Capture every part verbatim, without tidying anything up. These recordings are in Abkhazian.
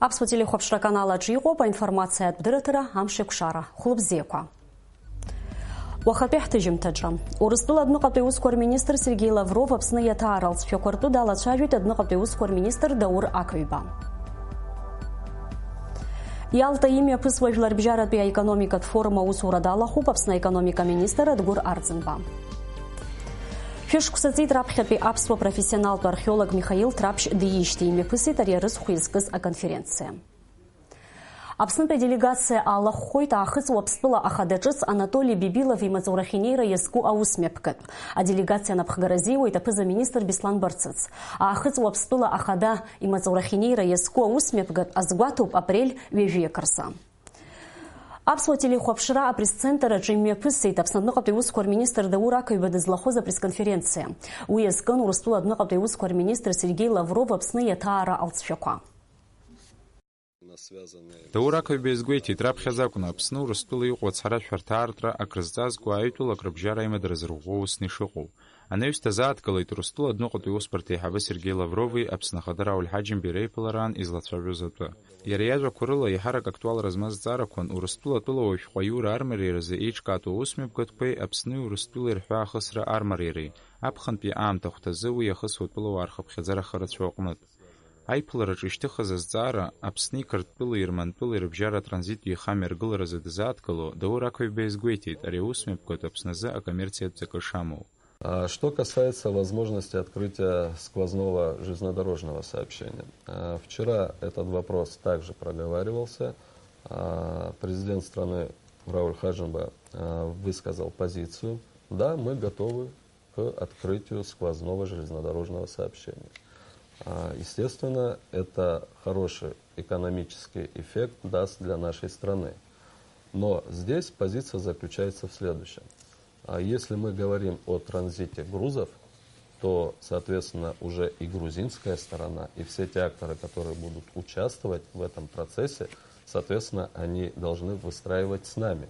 Аԥсуа телехәаԥшра аканал аҿы иҟоуп аинформациатә дырраҭара Амшеикәшара. Хәлыбзиақәа. Уахатәи ҳҭыжьымҭаҿы. Урыстәыла адәныҟатәи аусқәа рминистр Сергеи Лавров Аԥсны иаҭаара алҵшәақәа ртәы далацәажәеит адәныҟатәи аусқәа рминистр Даур Ақаҩба. Иалта имҩаԥысуа жәларбжьаратәи аекономикатә форум аусура далахәуп Аԥсны аекономика министр Адгәыр Арӡынба. Шәышықәса ҵит раԥхьатәи аԥсуа профессионалтә археолог Михаил Ҭраԥшь диижьҭеи имҩаԥысит ари арыцхә иазкыз аконференциа. Аԥснытәи аделегациа алахәхоит Аахыҵ Уаԥстәыла ахада ҿыц Анатоли Бибилов имаҵурахь инеира иазку аусмҩаԥгатә. Аделегациа анапхгара азиуеит аԥыза-министр Беслан Барцыц. Аахыҵ Уаԥстәыла ахада имаҵурахь инеира иазку аусмҩаԥгатә азгәаҭоуп апрель ҩажәи акы рзы. Аԥсуа телехәаԥшра апресс-центр аҿы имҩаԥысит Аԥсны адәныҟатәи аусқәа рминистр Даур Ақаҩба дызлахәыз апресс-конференциа. Уи иазкын Урыстәыла адәныҟатәи аусқәа рминистр Сергеи Лавров Аԥсны иаҭаара алҵшәақәа. Даур Ақаҩба иазгәеиҭеит, раԥхьаӡа акәны Аԥсны Урыстәыла иҟоу ацҳаражәҳәарҭа аартра акрызҵазкуа аҩтәылак рыбжьара аимадара зырӷәӷәо усны ишыҟоу. Анаҩс дазааҭгылеит Урыстәыла адәныҟатәи аусбарҭа аиҳабы Сергеи Лаврови Аԥсны Ахада Рауль Ҳаџьымбеи реиԥылараан излацәажәоз атәы. Иара иажәақәа рыла еиҳарак актуалра змаз зҵаарақәан Урыстәыла атәылауаҩ шәҟәы аиура армариаразы еиҿкаатәу аусмҩаԥгатәқәеи Аԥсни Урыстәылеи рҳәаахысра армариареи, аԥхынтәи аамҭахәҭазы уи иахысуа атәылауаа рхыԥхьаӡара ахырацәа аҟнытә. Аиԥылараҿы ишьҭыхыз азҵаара, Аԥсни Қырҭтәылеи Ермантәылеи рыбжьара атранзиттә еихамҩа аргыларазы дызааҭгыло, Даур Ақаҩба иазгәеиҭеит, ари аусмҩаԥгатә Аԥсназы акоммерциатә ҵакы шамоу. А что касается возможности открытия сквозного железнодорожного сообщения, а, вчера этот вопрос также проговаривался. А, президент страны Рауль Хаджимба, а, высказал позицию. Да, мы готовы к открытию сквозного железнодорожного сообщения. А, естественно, это хороший экономический эффект даст для нашей страны. Но здесь позиция заключается в следующем. А если мы говорим о транзите грузов, то, соответственно, уже и грузинская сторона, и все те акторы, которые будут участвовать в этом процессе, соответственно, они должны выстраивать с нами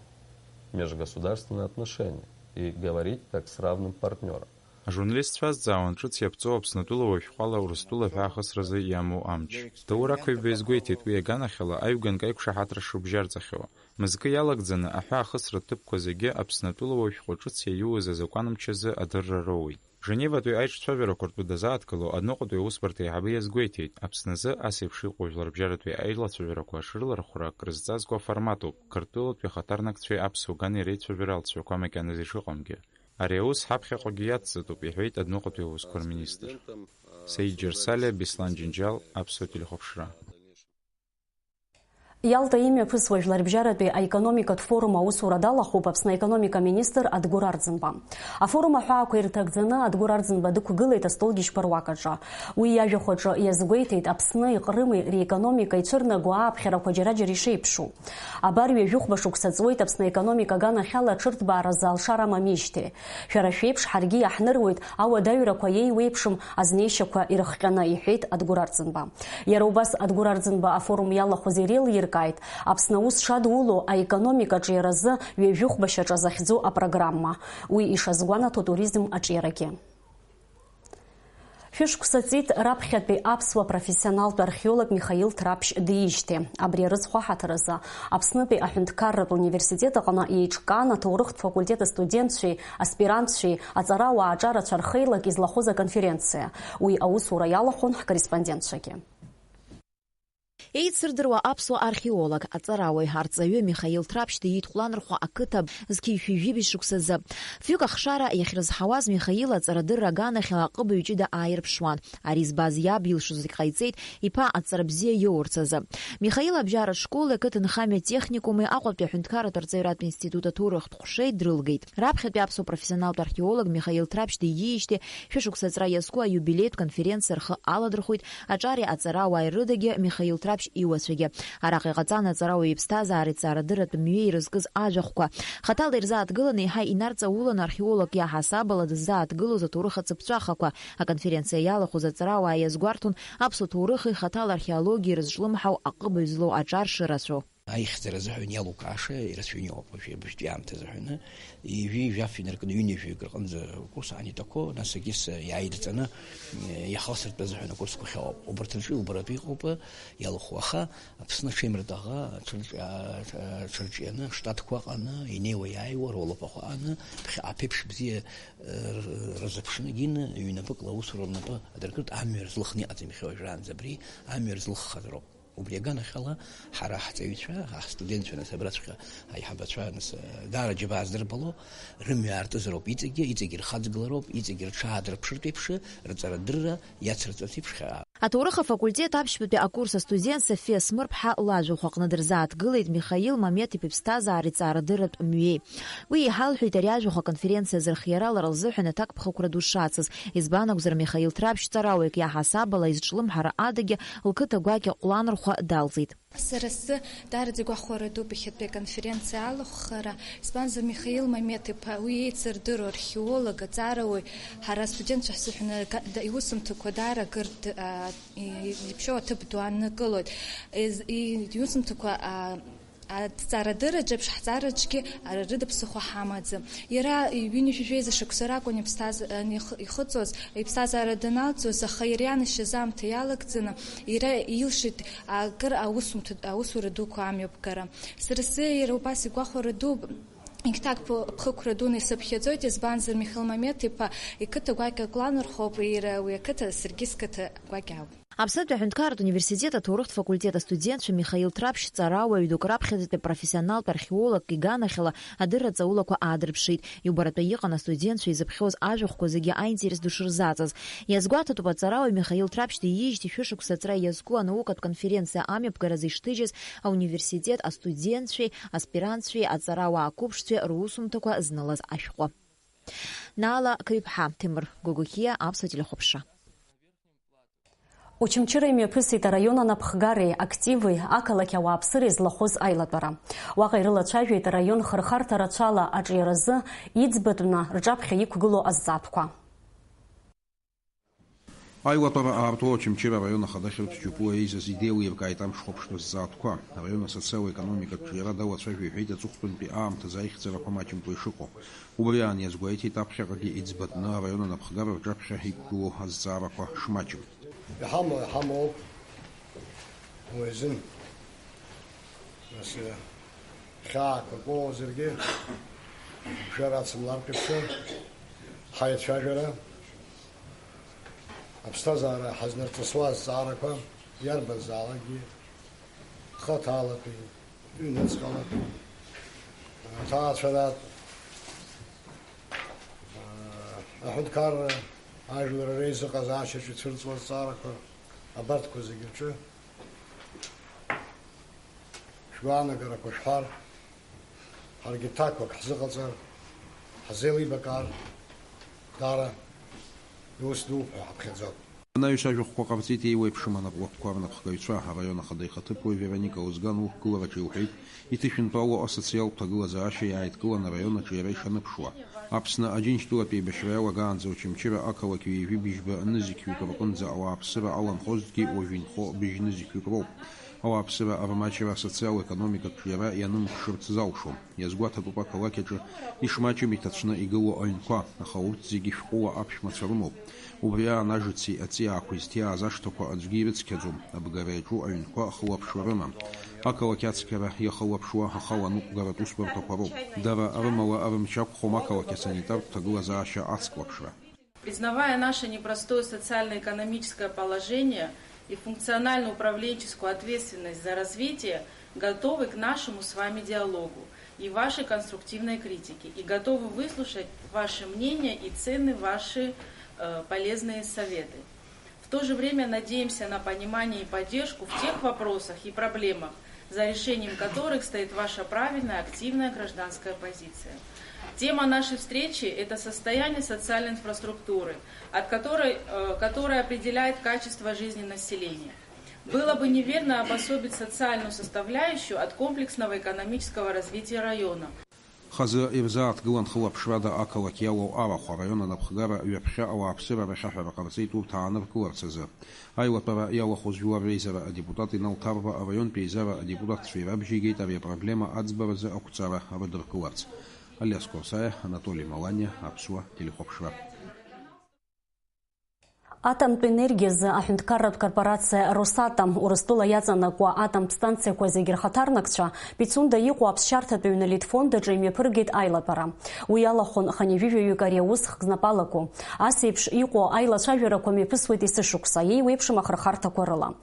межгосударственные отношения и говорить как с равным партнёром. Ажурналистцәа азҵаауан ҿыц иаԥҵоу Аԥснытәыла уажәшәҟәала Урыстәыла ҳәаахысразы иамоу амч. Даур Ақаҩба иазгәеиҭеит, уи аганахьала аҩганк аиқәшаҳаҭра шрыбжьарҵахьоу. Мызкы иалагӡаны аҳәаахысратә ҭыԥқәа зегьы Аԥснытәыла уажәшәҟәы ҿыц иаиуз азакәан мчазы адырра роуеит. Женеватәи аиҿцәажәарақәа ртәы дазааҭгыло адәныҟатәи аусбарҭа аиҳабы иазгәеиҭеит, Аԥсназы ас еиԥш иҟоу жәларбжьаратәи аилацәажәарақәа шрылархәра акрызҵазкуа аформатуп, Қырҭтәылатәи ахаҭарнакцәеи аԥсуа гани реицәажәара алҵшәақәа макьаназы ишыҟамгьы. Ари аус ҳаԥхьаҟагьы иацҵатәуп, иҳәеит адәныҟатәи аусқәа рминистр. Саид Џьарсалиа, Беслан Џьынџьал, Аԥсуа телехәаԥшра. Иалта имҩаԥысуа жәларбжьаратәи аекономикатә форум аусура далахәуп Аԥсны аекономика министр Адгәыр Арӡынба. Афорум аҳәаақәа ирҭагӡаны Адгәыр Арӡынба дықәгылеит астолгьежьқәа руак аҿы. Уи иажәахә аҿы иазгәеиҭеит Аԥсни Ҟрыми реекономика ицәырнаго ааԥхьарақәа џьара-џьара ишеиԥшу. Абар ҩажәи хәба шықәса ҵуеит Аԥсны аекономика аганахьала аҽырҭбааразы алшара амамижьҭеи. Шәара шәеиԥш ҳаргьы иаҳныруеит ауадаҩрақәа еиуеиԥшым азнеишьақәа ирыхҟьаны, иҳәеит Адгәыр Арӡынба. Иара убас Адгәыр Арӡынба афорум иалахәыз иреилиркааит Аԥсны аус шадуло аекономика аҿиаразы ҩажәи хәба шьаҿа захьӡу апрограмма. Уи ишазгәанаҭо атуризм аҿиарагьы. Шәышықәса ҵит раԥхьатәи аԥсуа профессионалтә археолог Михаил Ҭраԥшь диижьҭеи. Абри арыцхә аҳаҭыр азы Аԥснытәи аҳәынҭқарратә университет аҟны еиҿкаан аҭоурыхтә факультет астудентцәеи аспирантцәеи аҵарауаа аҿарацәа рхеилак излахәыз аконференциа. Уи аусура иалахәын ҳкорреспондентцәагьы. Еицырдыруа аԥсуа археолог, аҵарауаҩ, арҵаҩы Михаил Ҭраԥшь диит Хәланырхәа ақыҭа зқьи жәшәи жәибжь шықәсазы. Фҩык ахшара иахьрызҳауаз Михаил аҵарадырра аганахьала аҟыбаҩ ҷыда ааирԥшуан. Ари збаз иаб илшоз зегь ҟаиҵеит, иԥа аҵара бзиа иоурц азы. Михаил абжьаратә школи ақыҭанхамҩа техникуми, Аҟәатәи аҳәынҭқарратә арҵаҩратә институт аҭоурыхтә ҟәшеи дрылгеит. Раԥхьатәи аԥсуа профессионалтә археолог Михаил Ҭраԥшь диижьҭеи шәышықәса ҵра иазку аиубилеитә конференциа рхы аладырхәит аҿари аҵарауааи рыдагьы Михаил Ҭраԥшь иуацәагьы. Араҟа иҟаҵан аҵарауаҩ иԥсҭазаареи ҵаарадырратә мҩеи ирызкыз ажәахәқәа. Хаҭала ирзааҭгыланы, еиҳа инарҵауланы археолог иаҳасаб ала дыззааҭгылоз аҭоурых ацыԥҵәахақәа. Аконференциа иалахәыз аҵарауаа иазгәарҭон аԥсуа ҭоурыхи хаҭала археологиеи рызҿлымҳау аҟыбаҩ злоу аҿар шырацәоу. Аихьӡара азыҳәан иалукааша ирацәаҩны иҟоуп уажәы абыржәтәи аамҭазы ҳәаны, ҩажәи жәаф инаркны ҩынҩажәаҩык рҟынӡа акурс аан иҭақәоу, нас егьыс иааидҵаны, иахысыртәыз азыҳәан акурсқәа хьаауп. Убарҭ рҿы иубаратәы иҟоуп, иалахәу, аха Аԥсны аҽеимыртаӷа аҽырҿ-, а-, аҽырҿианы, штатқәа ыҟаны, инеиуа-иааиуа, ролапақәа ыҟаны, ԥхьаҟа аԥеиԥш бзиа, э, р-, рзыԥшны егьины, ҩнапыкла аусура рнапы адыркыртә, амҩа рзлыхны иҟаӡам иахьа уажәраанӡа абри, амҩа рзлыххазароуп. Убри аганахьала, ҳара ҳҵаҩцәа, ҳастудентцәа, нас абраҵәҟьа аиҳабацәа, нас, даара џьабаа здырбало, рымҩа аартызароуп иҵегьы, иҵегьы рхаҵгылароуп, иҵегьы рҽаадырԥшыртә еиԥш, рҵарадырра иацырҵарц еиԥш хьаа. Аҭоурых афакультет аԥшьбатәи акурс астудент Софиа Смырԥҳа лажәахә аҟны дырзааҭгылеит Михаил Маметиԥа иԥсҭазаареи ҵаарадырратә мҩеи. Уи иҳалҳәеит ари ажәахә аконференциа азырхиара лара лзыҳәан аҭакԥхықәра ду шацыз. Избан акәзар, Михаил Ҭраԥшь ҵарауаҩык иаҳасаб ала изҿлымҳара адагьы лқыҭа гәакьа Ҟәланырхәа далҵит. Сара сзы даараӡа игәахәара дууп иахьатәи аконференциа алахәхара, избанзар, Михаил Мамет-иԥа, уи еицырдыруа археолог, аҵарауаҩ, ҳара астудентцәа ҳзыҳәан га-, да-, иусумҭақәа даара акыр д-, а, и-, иԥшьоу аҭыԥ ду ааннакылоит. Ез-, и-, иусумҭақәа, а, Аҭҵаарадырраҿ еиԥш ҳҵараҿгьы ара рыда ԥсыхәа ҳамаӡам. Иара ҩынҩажәи жәеиза шықәса ракәын иԥсҭаз-, ан-, ихы-, ихыҵуаз, иԥсҭазаара даналҵуаз, аха иара ианашьаз аамҭа иалагӡаны, иара илшеит акыр аусумҭа-, аусура дуқәа амҩаԥгара. Сара сзы иара убас игәахәара дууп, егьҭак ԥы-, ԥхықәра дуны исыԥхьаӡоит, избанзар, Михаил Мамет-иԥа иқыҭа гәакьа Ҟәланырхәоуп, иара уи ақыҭа, саргьы сқыҭа гәакьа ауп. Аԥснытәи аҳәынҭқарратә университет аҭоурыхтә факультет астудентцәа Михаил Ҭраԥшь ҵарауаҩ дук раԥхьаӡатәи профессионалтә археологк иганахьала адырра ҵаулақәа аадырԥшит. Иубаратәы иҟан астудентцәа изыԥхьоз ажәахәқәа зегьы аинтерес ду шырзаҵаз. Иазгәаҭатәуп, аҵарауаҩ Михаил Ҭраԥшь диижьҭеи шәышықәса аҵра иазку анаукатә конференциа амҩаԥгаразы ишҭыжьыз ауниверситет астудентцәеи аспирантцәеи аҵарауаа қәыԥшцәеи русумҭақәа знылаз ашәҟәы. Наала Қыҩԥҳа, Ҭемыр Гогохиа, Аԥсуа телехәаԥшра. Очамчыра имҩаԥысит араион анапхгареи активи ақалақь ауааԥсыреи злахәыз аилатәара. Уаҟа ирылацәажәеит араион хырхарҭа рацәала аҿиаразы иӡбатәны рҿаԥхьа иқәгылоу азҵаатәқәа. Аилатәара аарту Очамчыра араион ахада Хьырԥ Џьопуа еизаз идеилиркааит амш хәаԥштәы азҵаатәқәа. Араион асоциал-економикатә ҿиара далацәажәо иҳәеит аҵыхәтәантәи аамҭазы аихьӡарақәа маҷымкәа ишыҟоу. Убри аан иазгәеиҭеит аԥхьаҟагьы иӡбатәны араион анапхгара рҿаԥхьа иқәгылоу азҵаарақәа шмаҷым. Иҳамоу, иҳамоуп. Уи азын. Нас, хьаақәак ыҟоуазаргьы, шәара ацымларкьыԥшьы, ҳаицәажәара, аԥсҭазаара ҳазнарҵысуа азҵаарақәа, иарбанзаалакгьы, хаҭалатәи, ҩныҵҟалатәи, аҭаацәаратә, аҳәынҭқарра, ажәлар реизыҟазаашьаҿ ицәырҵуа азҵаарақәа, абарҭқәа зегьы рҿы шәгәаанагарақәа шәҳәар, ҳаргьы ҭакқәак ҳзыҟаҵар, ҳзеилибакаар, даара иус дууп ҳәа ҳаԥхьаӡоит. Анаҩс ажәахәқәа ҟарҵеит еиуеиԥшым анапылаҟәқәа рнапхгаҩцәа, араион ахада ихаҭыԥуаҩ Вероника Озган уқәгылараҿы илҳәеит, иҭышәынтәалоу асоциалтә ҭагылазаашьа иааидкылан араион аҿы иара ишаныԥшуа. Аԥсны Аџьынџьтәылатә еибашьра иалагаанӡа Очамчыра ақалақь ҩажәи быжьба нызқьҩык рҟынӡа ауааԥсыра аланхозҭгьы уажә инхо быжьнызқьҩык роуп. Ауааԥсыра рмаҷра асоциал-економикатә ҿиара ианымԥшырц залшом. Иазгәаҭатәуп ақалақь аҿы ишмаҷым иҭацәны игылоу аҩнқәа, аха урҭ зегьы шәҟәыла аԥшәмацәа рымоуп. Убри аан ажыци аҵиаақәеи зҭиааз ашҭақәа аӡәгьы ирыцқьаӡом, абгара иаҿу аҩнқәа хылаԥшуа рымам. Ақалақь ацқьара иахылаԥшуа ахала аныҟәгаратә усбарҭақәа роуп. Дара рымала рымч ақәхом ақалақь асанитартә ҭагылазаашьа ацклаԥшра. Признавая наше непростое социально-экономическое положение и функционально-управленческую ответственность за развитие, готовы к нашему с вами диалогу и вашей конструктивной критике, и готовы выслушать ваши мнения и ценны ваши, э, полезные советы. В то же время надеемся на понимание и поддержку в тех вопросах и проблемах, за решением которых стоит ваша правильная, активная гражданская позиция. Тема нашей встречи — это состояние социальной инфраструктуры, от которой, э, которая определяет качество жизни населения. Было бы неверно обособить социальную составляющую от комплексного экономического развития района. Хазы ирзааҭгылан хылаԥшрада ақалақь иалоу арахә, араион анапхгара ҩаԥхьа ауааԥсыра рахьаҳәара ҟарҵеит урҭ ааныркыларц азы. Аилатәара иалахәыз жәлар реизара адепутат Инал Ҭарба араионтә еизара адепутатцәа ирабжьеигеит ари апроблема аӡбаразы ақәҵара рыдыркыларц. Алиас Корсаиа, Анатоли Маланиа, Аԥсуа телехәаԥшра. Атомтә енергиазы аҳәынҭқарратә корпорациа Росатом Урыстәыла иаҵанакуа атомтә станциақәа зегьы рхаҭарнакцәа Пицунда иҟоу аԥсшьарҭатә ҩны литфондаҿы имҩаԥыргеит аилатәара. Уи алахәын хынҩажәижәаҩык ари аус хк знапы алаку. Ас еиԥш иҟоу аилацәажәарақәа мҩаԥысуеит есышықәса, еиуеиԥшым ахырхарҭақәа рыла.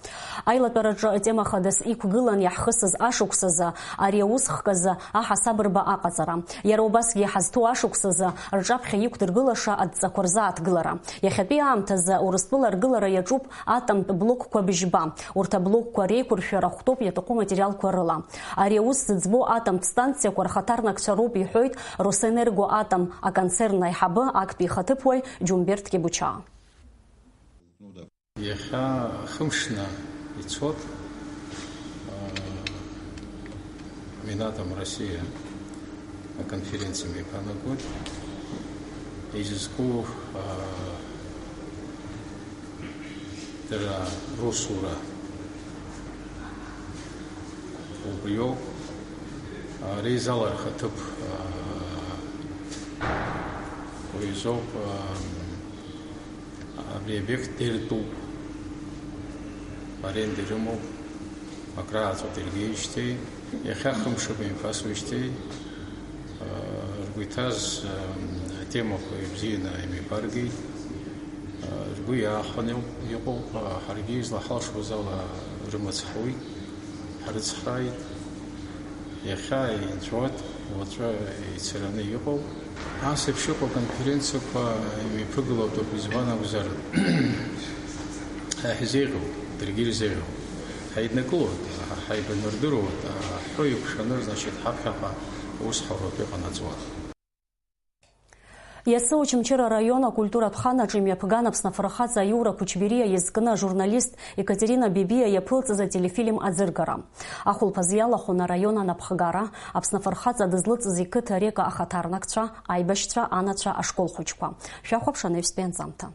Аилатәараҿы атема хадас иқәгылан иаҳхысыз ашықәсазы ари аус хк азы аҳасабырба аҟаҵара. Иара убасгьы иҳазҭоу ашықәсазы рҿаԥхьа иқәдыргылаша адҵақәа рзааҭгылара. Иахьатәи аамҭазы Урыстәыла аргылара иаҿуп атомтә блокқәа быжьба. Урҭ аблокқәа реиқәыршәара хәтоуп иаҭаху аматериалқәа рыла. Ари аус зыӡбо атомтә станциақәа рхаҭарнакцәа роуп, иҳәоит Росэнерго атом аконцерн аиҳабы, актәи ихаҭыԥуаҩ Џьумберт Кебучаа. Иахьа хымшны ицоит, аа, Минатом Россиа аконференциа мҩаԥанагоит. Изызку, аа, дара русура убриоуп. Ари зала рхаҭыԥ, аа, уи изоуп, аа, Абри аобиект дыртәуп, аренда ирымоуп, акрааҵуеит иргеижьҭеи, иахьа хымш абаҩ имҩаԥасуеижьҭеи, аа, ргәы иҭаз, аа, атемақәа ибзианы имҩаԥыргеит, аа, ргәы иаахәаны иҟоуп, аа, ҳаргьы излаҳалшоз ала рымаҵ ҳауит. Ҳрыцхрааит. Иахьа инҵәоит, уаҵәы ицараны иҟоуп. Ас еиԥш иҟоу аконференциақәа имҩаԥыгылоит ауп, избан акәзар, ҳа ҳзеиӷьуп, даргьы ирзеиӷьуп. Ҳаиднакылоит, ҳаибанардыруеит, ҳҳәы еикәшаны, значит, ҳаԥхьаҟа аус ҳауратәы иҟанаҵоит. Иацы Очамчыра араион акультуратә ханаҿы имҩаԥган Аԥсны афырхаҵа Иура Кучбериа изкны ажурналист Екатерина Бебиа иаԥылҵыз ателефильм аӡыргара. Ахәылԥаз иалахәын араион анапхгара, Аԥсны афырхаҵа дызлыҵыз иқыҭа Река ахаҭарнакцәа, аибашьцәа, анацәа, ашкол хәыҷқәа. Шәахәаԥш анаҩстәи анҵамҭа.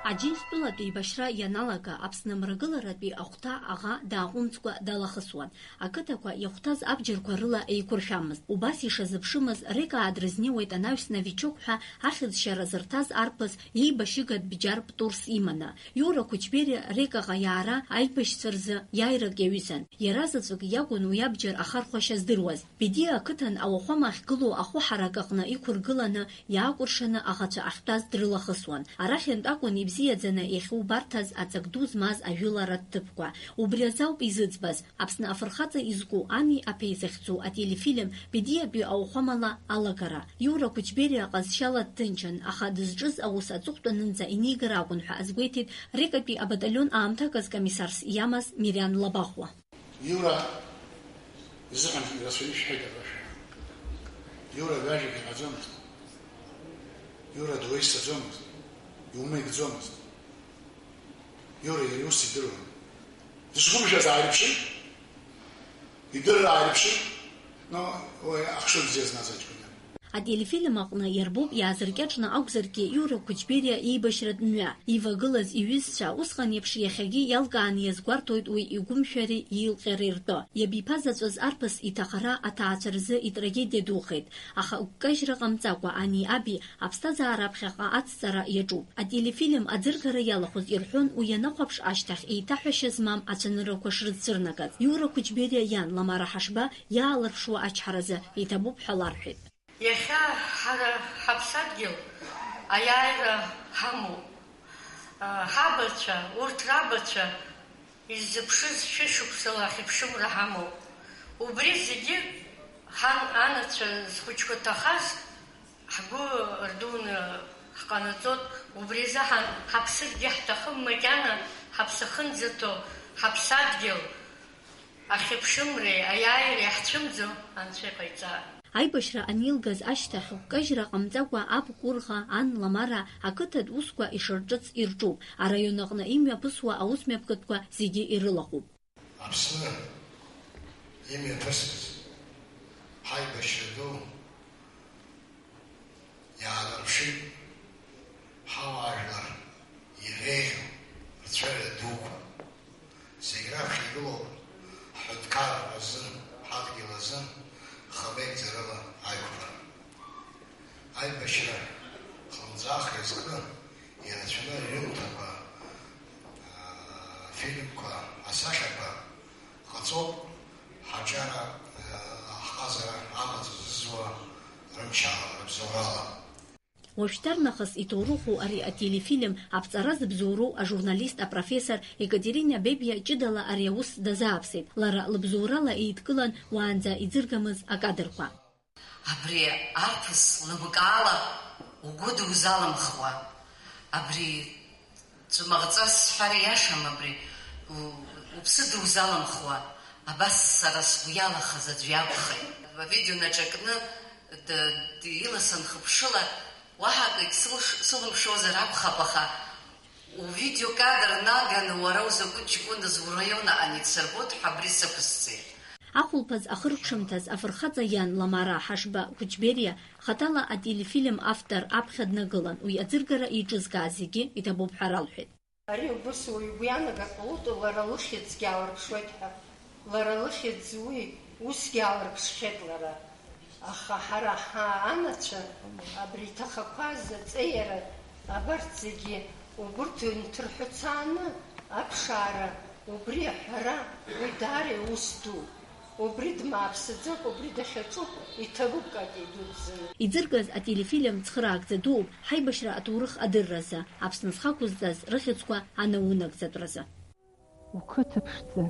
Аџьынџьтәылатә еибашьра ианалага, Аԥсны мрагыларатәи ахәҭа аӷа дааҟәымҵкәа далахысуан. Ақыҭақәа иахәҭаз абџьарқәа рыла еиқәыршәамызт. Убас ишазыԥшымыз, Рекаа дрызнеиуеит анаҩс Новичок ҳәа ахьӡшьара зырҭаз арԥыс еибашьыгатә бџьар Птурс иманы. Иура Кучбериа Рекаҟа иаара аибашьцәа рзы иааирак иаҩызан. Иара заҵәык иакәын уи абџьар ахархәашьа здыруаз. Бедиа ақыҭан ауахәама ахьгылоу ахәы ҳарак аҟны иқәыргыланы, иаакәыршаны аӷацәа ахьтәаз дрылахысуан. Арахьынтә акәын ибзиаӡаны иахьубарҭаз аҵак ду змаз ажәыларатә ҭыԥқәа. Убри азы ауп изыӡбаз. Аԥсны афырхаҵа изку Ани аԥеи захьӡу ателефильм Бедиатәи ауахәамала алагара. Иура Кучбериа ҟазшьала дҭынчын, аха дызҿыз аус аҵыхәтәанынӡа инигар акәын ҳәа азгәеиҭеит Рекатәи абаталион аамҭаказ комиссарс иамаз Мириан Лабахәуа. Иура изыҳәан ирацәаны ишәҳәеит абра шәара. Иура ҩажәак иҟаӡомызт. Иура дуаҩы исҭаӡомызт. Иумеигӡомызт. Иура иара иус идыруан. Дышгәымшәаз ааирԥшит, идырра ааирԥшит, но уи ахшыҩ бзиа зназ аҷкәын. Ателефильм аҟны иарбоуп иаазыркьаҿны акәзаргьы Иура Кучбериа еибашьратә мҩа, ивагылаз иҩызцәа, усҟан еиԥш иахьагьы иалкааны иазгәарҭоит уи игәымшәареи иилҟьареи ртәы. Иабиԥазаҵәыз арԥыс иҭахара аҭаацәа рзы итрагедиа духеит. Аха гәкажьра ҟамҵакәа ани-аби аԥсҭазаара аԥхьаҟа ацҵара иаҿуп. Ателефильм аӡыргара иалахәыз ирҳәон, уи ианахәаԥш ашьҭахь еиҭаҳәашьа змам ацәаныррақәа шрыцәырнагаз. Иура Кучбериа иан Ламара Ҳашба иаалырԥшуа ачҳаразы иҭабуп ҳәа ларҳәеит. Иахьа ҳара ҳаԥсадгьыл аиааира ҳамоуп. Ҳабацәа, урҭ рабацәа иззыԥшыз шәышықәсала ахьыԥшымра ҳамоуп. Убри зегьы ҳан анацәа зхәыҷқәа ҭахаз ҳгәы рдуны ҳҟанаҵоит. Убри азы ҳан-, ҳаԥсыргьы ҳҭахым макьана ҳаԥсахынӡаҭоу ҳаԥсадгьыл, Ахьыԥшымреи аиааиреи ҳцәымӡо Анцәа иҟаиҵа. Аибашьра анилгаз ашьҭахь, гәкажьра ҟамҵакәа аб Гәырӷа, ан Ламара ақыҭатә усқәа ишырҿыц ирҿуп. Араион аҟны имҩаԥысуа аусмҩаԥгатәқәа зегьы ирылахәуп. Аԥсны имҩаԥысыз ҳаибашьра ду иаанарԥшит ҳауаажәлар иреиӷьу рцәыра дуқәа. Зегь раԥхьа игылоуп ҳҳәынҭқарра азын, ҳадгьыл азын хамеигӡарала аиқәԥара. Аибашьра хлымӡаах иазкны ирацәаны аҩымҭақәа, афильмқәа, асахьақәа ҟаҵоуп, ҳаҿара, ҳҟазара амаҵ зызуа рымчала, рыбзоурала. Уажәшьҭарнахыс иҭоурыху ари ателефильм аԥҵара зыбзоуроу ажурналист апрофессор Екатерина Бебиа ҷыдала ари аус дазааԥсеит, лара лыбзоурала еидкылан уаанӡа иӡыргамыз акадрқәа. Абри арԥыс лымкаала угәы дузалымхуа, абри ҵәымаӷҵас сҳәар иашам, абри у-, уԥсы дузалымхуа, абас сара сгәы иалахаз аӡә иакәхеит. Авидео наҿакны д-, д-, иласанхыԥшылар, уаҳа акгьы сылш-, сылымшозар акәхап, аха увидеокадр наганы уара узакәытә ҷкәыназ ураион аҟны ицырбоит ҳәа абри сықәысҵеит. Ахәылԥаз ахыркәшамҭаз афырхаҵа иан Ламара Ҳашба Қәычбериа хаҭала ателефильм автор аԥхьа днагылан, уи аӡыргара еиҿызкааз зегьы иҭабуп ҳәа ралҳәеит. Ари убыс уаҩ игәы иаанагар ҟалоит, лара лыхьӡгьы аалырԥшуеит ҳәа. Лара лыхьӡ уи усгьы аалырԥшхьеит лара. Аха ҳара ҳанацәа абри иҭахақәаз аҵеиара абарҭ зегьы убырҭ инҭырҳәцааны аԥшаара, убри аҳәара, уи даара иус ду. Убри дмааԥсаӡакәа, убри дахьаҿу иҭабуп Катя идуӡӡаны. Иӡыргаз ателефильм цхыраагӡа дууп ҳаибашьра аҭоурых адырразы, Аԥсны зхақәызҵаз рыхьӡқәа анаунагӡатәразы. Уқыҭа ԥшӡа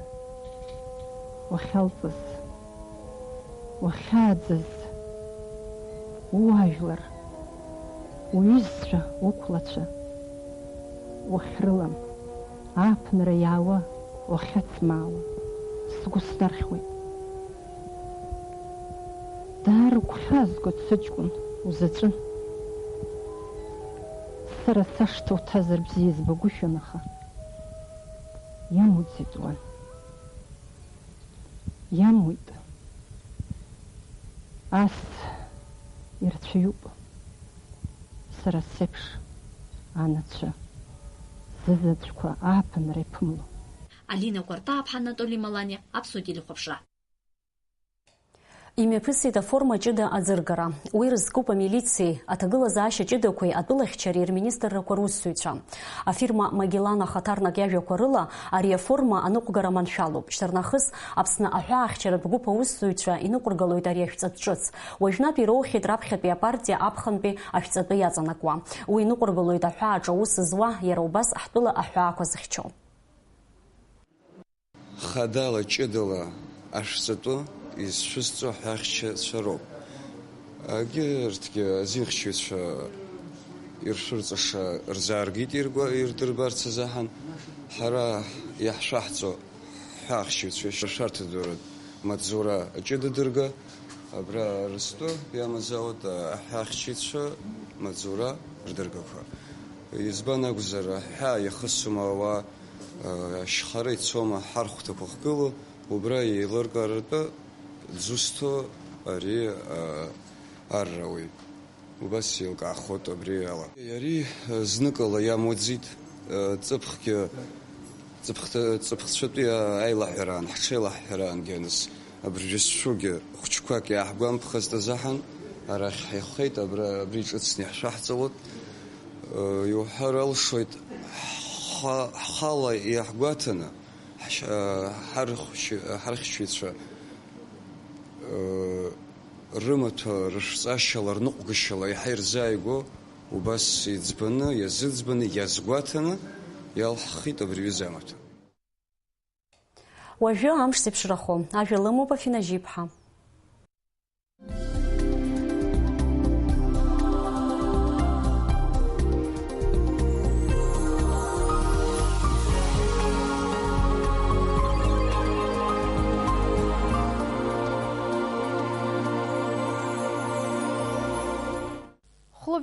уахьалҵыз, уахьааӡаз, ууаажәлар, уҩызцәа, уқәлацәа уахьрылам, ааԥынра иаауа уахьацмаауа сгәы снархьуеит. Даара угәхьаазгоит, сыҷкәын, узаҵәын. Сара сашҭа уҭазар бзиа избагәышьон, аха иамуӡеит уан. Иамуит. Ас ирацәаҩуп сара сеиԥш анацәа зызаҵәқәа ааԥынра иԥымло. Алина Кәарҭаԥҳа, Анатоли Маланиа, Аԥсуа телехәаԥшра. Имҩаԥысит аформа ҷыда аӡыргара. Уи рызкуп амилициеи, аҭагылазаашьа ҷыдақәеи атәылахьчареи рминистррақәа русзуҩцәа. Афирма Магеллан ахаҭарнак иажәақәа рыла, ари аформа аныҟәгара маншәалоуп. Шьҭарнахыс Аԥсны аҳәаахьчаратә гәыԥ аусзуҩцәа иныҟәыргалоит ари ашәҵатә ҿыц. Уажәнатә ироухьеит раԥхьатәи апартиа аԥхынтәи ашәҵатәы иаҵанакуа. Уи иныҟәыргалоит аҳәааҿы аус зуа, иара убас ҳтәыла аҳәаақәа зыхьчо. Хадала, ҷыдала ашәҵатәы изшәызҵо ҳәаахьчацәа роуп. Егьырҭгьы азинхьчаҩцәа иршәырҵаша рзааргеит иргәа-, ирдырбарц азыҳәан. Ҳара иаҳшәаҳҵо ҳәаахьчаҩцәа шәарҭадуратә маҵзура ҷыда дырга. Абра Рыстәы иамазаауеит аҳәаахьчаҩцәа маҵзура рдыргақәа. Избан акәзар, аҳәаа иахысума ауаа, ашьхара ицома ҳархәҭақәа хгыло, убра еилыркааратәы дзусҭо ари, а, аррауаҩ. Убас еилкаахоит абри ала. Ари, а, зныкала иамуӡеит, а, ҵыԥхгьы, ҵыԥхҭа-, ҵыԥхцәатәи аилаҳәараан, ҳҽеилаҳҳәараангьы аныс, абыржәы зцәугьы хәыҷқәак иааҳгәамԥхазт азыҳәан, арахь ҳаихеит, абра, абри ҿыцны иаҳшәаҳҵалоит. Э, иуҳәар алшоит, ҳа-, ҳхала иаҳгәаҭаны, ҳшь-, э, ҳархәшь-, ҳархьчаҩцәа, э, рымаҭәа рышәҵашьала, рныҟәгашьала иаҳа ирзааигәоу, убас иӡбаны, иазыӡбаны, иазгәаҭаны иалҳхит абри аҩыза амаҭәа. Уажәы амш зеиԥшрахо ажәа лымоуп Афина Жьиԥҳа.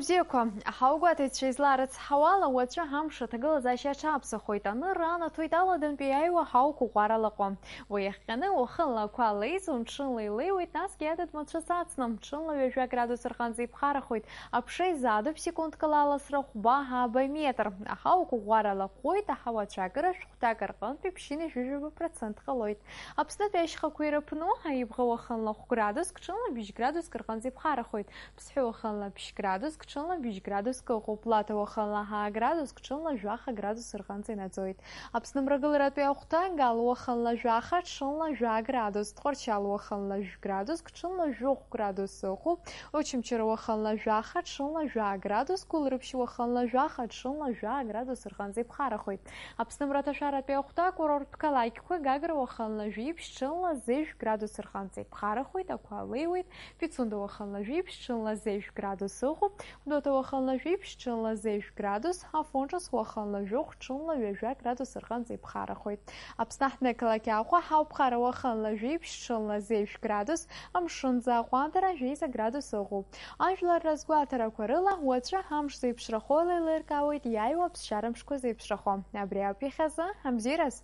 Бзиақәа, ҳаугәаҭаҩцәа изларыцҳауала, уаҵәы амш аҭагылазаашьа аҽаԥсахоит, анырра анаҭоит аладантәи иааиуа ҳауқәа ӷәӷәара лаҟәы. Уи иахҟьаны уахынла ақәа леиӡом, ҽынла илеиуеит, насгьы иадыд мацәыс ацны, ҽынла ҩажәа градус рҟынӡа иԥхарахоит, аԥша изаадуп секундкала аласра хәба-ааба метр. Аҳауқәа ӷәӷәара лаҟәуеит, аҳауа ацәаакыра шәҟәҭак рҟынтәи ԥшьынҩажәижәаба процент ҟалоит. Аԥснытәи ашьхақәа ирыԥну, Аибӷа уахынла хә градуск, ҽынла быжь градуск рҟынӡа иԥхарахоит. Ԥсҳәы уахынла ԥшь градуск, ҽынла быжь градуск ыҟоуп. Лаҭа уахынла ҳаа градуск, ҽынла жәаха градус рҟынӡа инаӡоит. Аԥсны мрагыларатәи ахәҭа, Гал уахынла жәаха, ҽынла жәа градус. Тҟәарчал уахынла жәа градуск, ҽынла жәохә градус ыҟоуп. Очамчыра уахынла жәаха, ҽынла жәа градус. Гәылрыԥшь уахынла жәаха, ҽынла жәа градус рҟынӡа иԥхарахоит. Аԥсны мраҭашәаратәи ахәҭа, акурорттә қалақьқәа, Гагра уахынла жәиԥшь, ҽынла зежә градус рҟынӡа иԥхарахоит, ақәа леиуеит. Пицунда уахынла жәиԥшь, ҽынла зежә градус ыҟоуп. Гәдоуҭа уахынла жәиԥшь, ҽынла зежә градус. Афон Ҿыц уахынла жәохә, ҽынла ҩажәа градус рҟынӡа иԥхарахоит. Аԥсны аҳҭнықалақь Аҟәа, Ҳауԥхара уахынла жәиԥшь, ҽынла зежә градус. Амшынӡы аҟәандара жәеиза градус ыҟоуп. Ажәлар разгәаҭарақәа рыла, уаҵәы амш зеиԥшрахо еилыркаауеит иааиуа аԥсшьара мшқәа зеиԥшрахо. Абри ауп иахьазы абзиараз.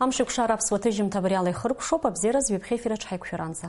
Амш еиқәшара аԥсуа ҭыжьымҭа абри ала ихыркәшоуп, абзиараз ҩаԥхьа ефир аҿы ҳаиқәшәаранӡа.